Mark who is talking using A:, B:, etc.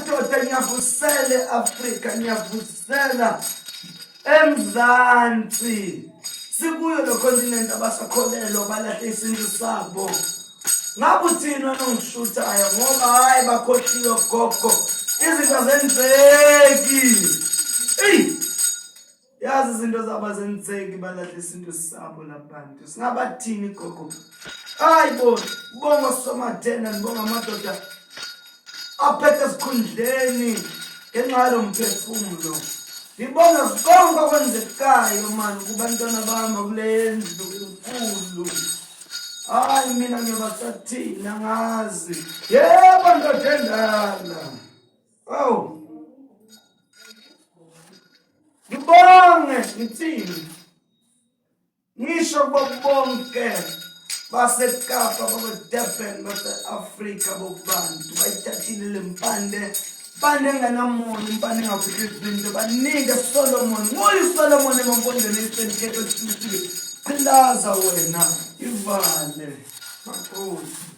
A: Madoda ngiyavusela e-Afrika, ngiyavusela eMzansi. Sikuyo lo continent abasakholelwa balahle isintu sabo. Ngabe uthini wena ongishuthayo ngoba hhayi bakhohliwe gogo izinto azenzeki. Eyi! Yazi izinto zabo azenzeki balahle isintu sabo labantu. Singabathini gogo? Hayi bo, bonga somathena ngibonga amadoda aphethe esikhundleni ngenxa yalo mphefumulo. Ngibonga konke okwenzekayo mani kubantwana bami kule ndlu enkulu. Hayi mina ngiyobasathini angazi. Yebo ndoda endala. Oh. Ngibonge ngithini? Ngisho kubo bonke baseKapa, babe-Durban, base-Afrika bobantu bayithathile le mpande mpande engenamona impande engafihli izinto banike Solomon nguye uSolomon emampondweni esenketho esimisile qilaza wena ivale makhosi.